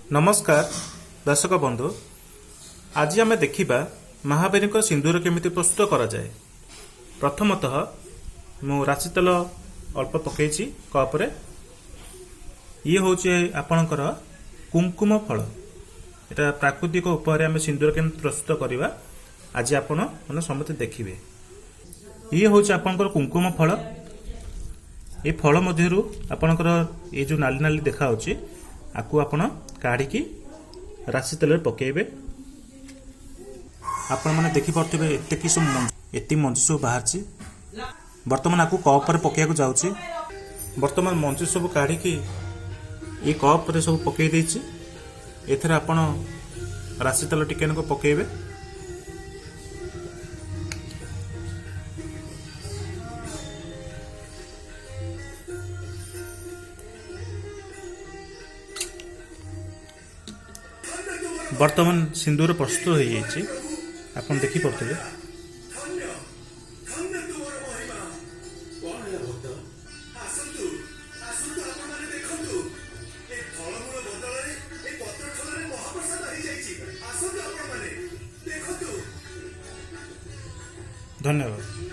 ନମସ୍କାର ଦର୍ଶକ ବନ୍ଧୁ, ଆଜି ଆମେ ଦେଖିବା ମହାବୀରଙ୍କ ସିନ୍ଦୁର କେମିତି ପ୍ରସ୍ତୁତ କରାଯାଏ। ପ୍ରଥମତଃ ମୁଁ ରାଶି ତେଲ ଅଳ୍ପ ପକାଇଛି କପରେ। ଇଏ ହେଉଛି ଆପଣଙ୍କର କୁଙ୍କୁମ ଫଳ। ଏଟା ପ୍ରାକୃତିକ ଉପାୟରେ ଆମେ ସିନ୍ଦୁର କେମିତି ପ୍ରସ୍ତୁତ କରିବା, ଆଜି ଆପଣ ମାନେ ସମସ୍ତେ ଦେଖିବେ। ଇଏ ହେଉଛି ଆପଣଙ୍କର କୁଙ୍କୁମ ଫଳ। ଏ ଫଳ ମଧ୍ୟରୁ ଆପଣଙ୍କର ଏ ଯେଉଁ ନାଲି ନାଲି ଦେଖାହେଉଛି, ଆକୁ ଆପଣ କାଢ଼ିକି ରାଶି ତେଲରେ ପକାଇବେ। ଆପଣମାନେ ଦେଖିପାରୁଥିବେ, ଏତିକି ସବୁ ଏତିକି ମଞ୍ଜି ସବୁ ବାହାରିଛି। ବର୍ତ୍ତମାନ ଆକୁ କପରେ ପକାଇବାକୁ ଯାଉଛି। ବର୍ତ୍ତମାନ ମଞ୍ଜି ସବୁ କାଢ଼ିକି ଏ କପରେ ସବୁ ପକାଇ ଦେଇଛି। ଏଥିରେ ଆପଣ ରାଶି ତେଲ ଟିକେ ନାକୁ ପକାଇବେ। ବର୍ତ୍ତମାନ ସିନ୍ଦୁର ପ୍ରସ୍ତୁତ ହୋଇଯାଇଛି, ଆପଣ ଦେଖିପାରୁଥିବେ। କଣ ହେଲା ଭକ୍ତ? ଆସନ୍ତୁ ଆସନ୍ତୁ, ଆପଣମାନେ ଦେଖନ୍ତୁ, ଏ ଫଳମୂଳ ବଦଳରେ ଏ ପତ୍ର ଖୋଲାରେ ମହାପ୍ରସାଦ ହେଇଯାଇଛି। ଆସନ୍ତୁ, ଆପଣମାନେ ଦେଖନ୍ତୁ। ଧନ୍ୟବାଦ।